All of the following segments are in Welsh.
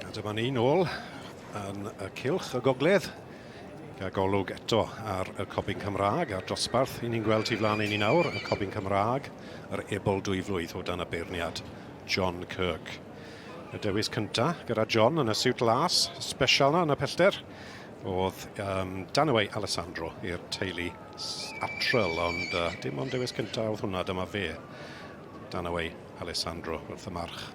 A dyma ni nôl yn y cylch y gogledd. Gael golwg eto ar y cobyn Cymraeg a'r dosbarth i ni'n gweld tu flaen i ni nawr, y cobyn Cymraeg, yr ebol dwyflwydd o dan y beirniad John Kirk. Y dewis cynta gyda John yn y siwt las special na yn y pellter oedd um, Danaway Alessandro i'r teulu Atrel, ond uh, dim ond dewis cynta oedd hwnna, dyma fe. Danaway Alessandro wrth y march.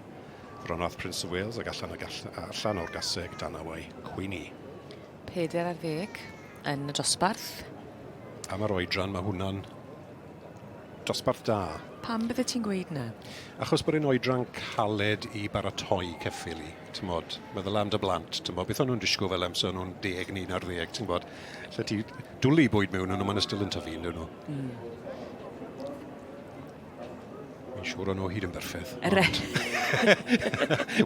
Fronarth Prince of Wales ac allan, y allan o'r gaseg Danaway Queenie. 40 yn y dosbarth. Am yr oedran, mae hwnna'n dosbarth da. Pam bydde ti'n gweud na? Achos bod e'n oedran caled i baratoi ceffyl i, ti'n bod, meddwl am dy blant, ti'n bod, beth o'n nhw'n disgwyl fel amser o'n nhw'n deg neu 11, ti'n bod, lle ti dwlu bwyd mewn nhw, maen nhw still yn tyfu, yn nhw. Fi'n siŵr o'n nhw hyd yn berffeth. Ond...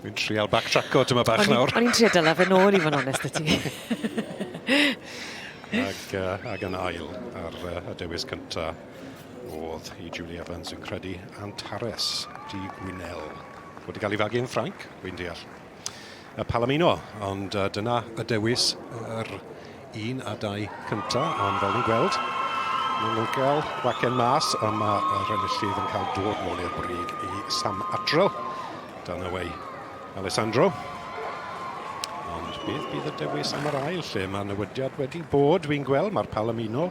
Wi'n trial backtracko tyma bach nawr. O'n i'n trio dyla fe nôl i fod yn onest 'da ti. Ag, uh, ag yn ail ar uh, y dewis cynta oedd i Julie Evans yn credu Antares di Gwynel. Wedi cael ei fagu yn Ffrainc, wy'n deall. Y Palomino, ond uh, dyna y dewis yr 1 a 2 cynta, ond fel ni'n gweld, maen nhw'n cael wacen mas, a mae yr enillydd yn cael dod nôl i'r brig i Sam Atrell. Dan away Alessandro. Ond beth bydd y dewis am yr ail lle? Mae newidiad wedi bod, dwi'n gweld, mae'r Palomino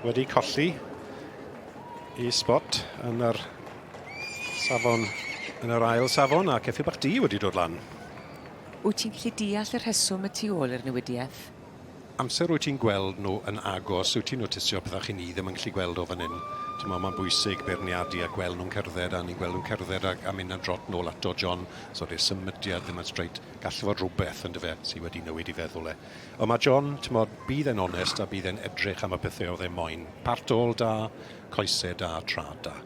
wedi colli i spot yn yr safon, yn yr ail safon, a ceffyl bach du wedi dod lan. Wyt ti'n gallu deall y rheswm y tu ôl i'r newidiaeth? Amser wyt ti'n gweld nhw yn agos, wyt ti'n notisio pethau chi ni ddim yn gallu gweld o fan hyn. T'mo, mae'n bwysig beirniadu a gweld nhw'n cerdded, a ni'n gweld nhw'n cerdded a, a mynd am drot nôl ato John, so di'r symudiad ddim yn straight. Gall fod rhywbeth, yndyfe, sydd wedi newid i feddwl e. Ond mae John, t'mod, bydd e'n onest a bydd e'n edrych am y pethau oedd e moyn. Part ôl da, coesau da, trad da.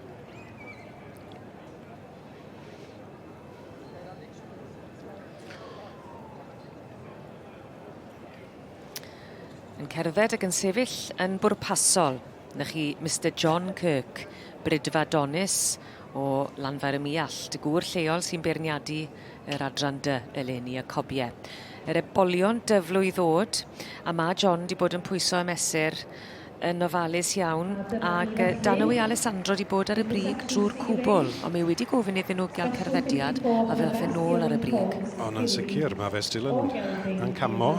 Yn cerdded ac yn sefyll yn bwrpasol, na chi Mister John Kirk, Brydfa Donis o Lanfair y Muallt, y gŵr lleol sy'n beirniadu yr adran dy eleni y cobie. Yr ebolion dyflwydd ddod, a mae John wedi bod yn pwyso a mesur yn ofalus iawn ac Danoe Alessandro 'di bod ar y brig drwy'r cwbl, ond mae wedi gofyn iddyn nhw gael cerddediad a fe ddath e nôl ar y brig. Ond yn sicr, mae fe still yn, yn camo.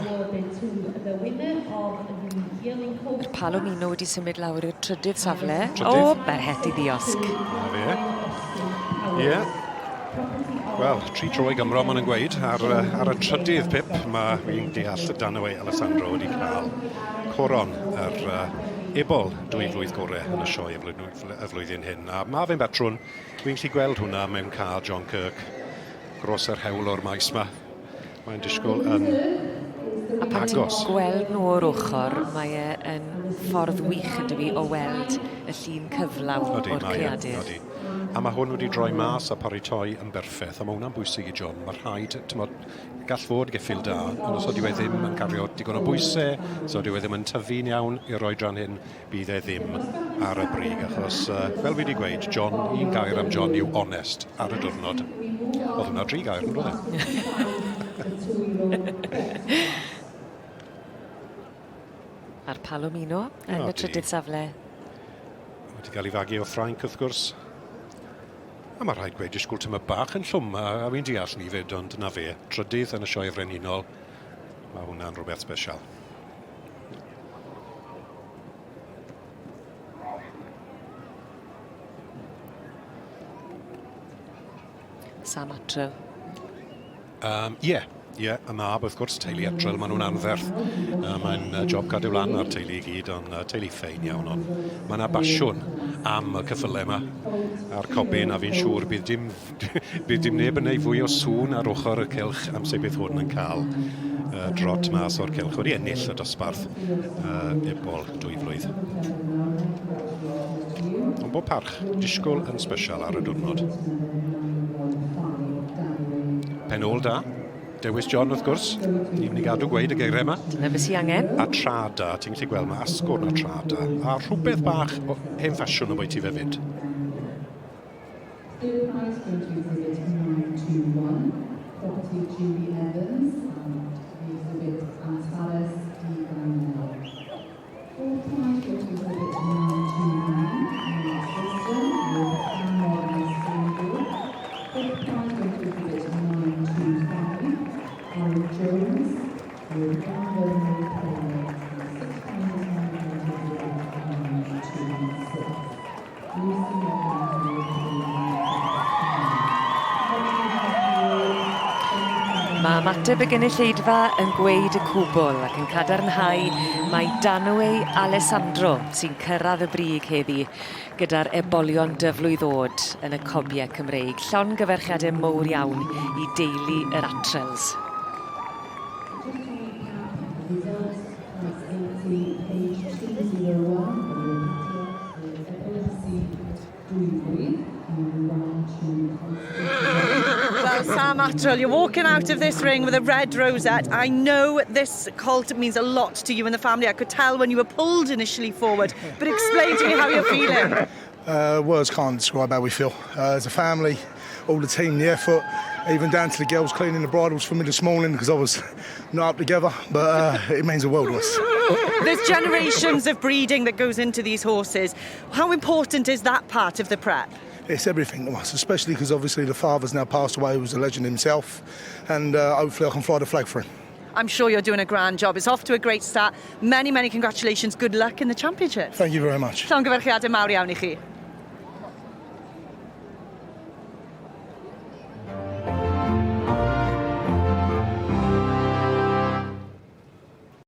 Yr Palomino wedi symud lawr i'r trydydd safle. Trydydd. O, mae'r het i ddiosg. Na fe. Ie. Yeah. Wel, tri tro i Gymro, maen nhw'n gweud, ar, ar y trydydd pip, mae fi'n deall y Danaway Alessandro wedi cael coron yr uh, ebol dwy flwydd gore yn y sioe y flwyddyn, y flwyddyn hyn. A mae fe'n batrwn, dwi'n gallu gweld hwnna mewn car John Kirk, gros yr hewl o'r maes ma. Mae'n disgwyl yn A pan ti'n gweld nhw o'r ochr, mae e yn ffordd wych yn dyfu o weld y llun cyflawn Odi, o'r mae e, creadur. odi. A mae hwn wedi droi mas a paratoi yn berffeth, a mae hwnna'n bwysig i John. Mae rhaid, tymod, gall fod geffyl da, ond os ydyw e ddim yn cario digon o bwysau, os ydyw e ddim yn tyfu'n iawn i'r oedran hyn, bydd e ddim ar y brig, achos uh, fel fi wedi gweud, John, un gair am John yw onest ar y diwrnod. Oedd hwnna dri gair, yn dod e? A'r Palomino yn y trydydd safle. Wedi cael ei fagu o Ffrainc, wrth gwrs. A mae rhaid gweud, disgwyl tyma bach yn llwm, a, a fi'n deall ni fyd, ond na fe, trydydd yn y sioe frenhinol, mae hwnna'n rhywbeth special. Sam Atrell. Um, ie, ie, y mab wrth gwrs, teulu Atrell, maen nhw'n anferth. Uh, mae'n uh, job cadw lan ar teulu i gyd, ond uh, teulu ffein iawn, ond mae yna basiwn am y cyffylau yma a'r cobyn, a fi'n siŵr bydd dim Bydd dim neb yn neud fwy o sŵn ar ochr y cylch am se bydd hwn yn cael uh, drot mas o'r cylch. Wedi ennill y dosbarth uh, ebol dwy flwydd. Ond bob parch, disgwyl yn special ar y diwrnod. Pen ôl da. Dewis John, wrth gwrs. Ni'n mynd i gadw gweud y geiriau yma. Dyna beth sy'n angen. A tra da, ti'n gallu gweld mae asgwrn a tra da. A rhywbeth bach o hen ffasiwn o bwyty fe fyd. Third prize goes to exhibit 921, property of Julie Evans. Mae ymateb y gynulleidfa yn gweud y cwbl ac yn cadarnhau mai Danway Alessandro sy'n cyrraedd y brig heddi gyda'r ebolion dyflwydd oed yn y cobiau Cymreig. Llongyfarchiadau mowr iawn i deulu yr Attrells. That's 80, page 201 of your catalogue with epilepsy Dwyfwy, and 1, 2, Well, Sam Attrell, you're walking out of this ring with a red rosette. I know this colt means a lot to you and the family. I could tell when you were pulled initially forward. But explain to me how you're feeling. Words can't describe how we feel. As a family, all the team, the effort, even down to the girls cleaning the bridles for me this morning because I was not up together. But it means the world to us. There's generations of breeding that goes into these horses. How important is that part of the prep? It's everything to us, especially because obviously the father's now passed away, who was a legend himself, and hopefully I can fly the flag for him. I'm sure you're doing a grand job. It's off to a great start. Many, many congratulations. Good luck in the championship. Thank you very much. Llongyfarchiadau mawr iawn i chi.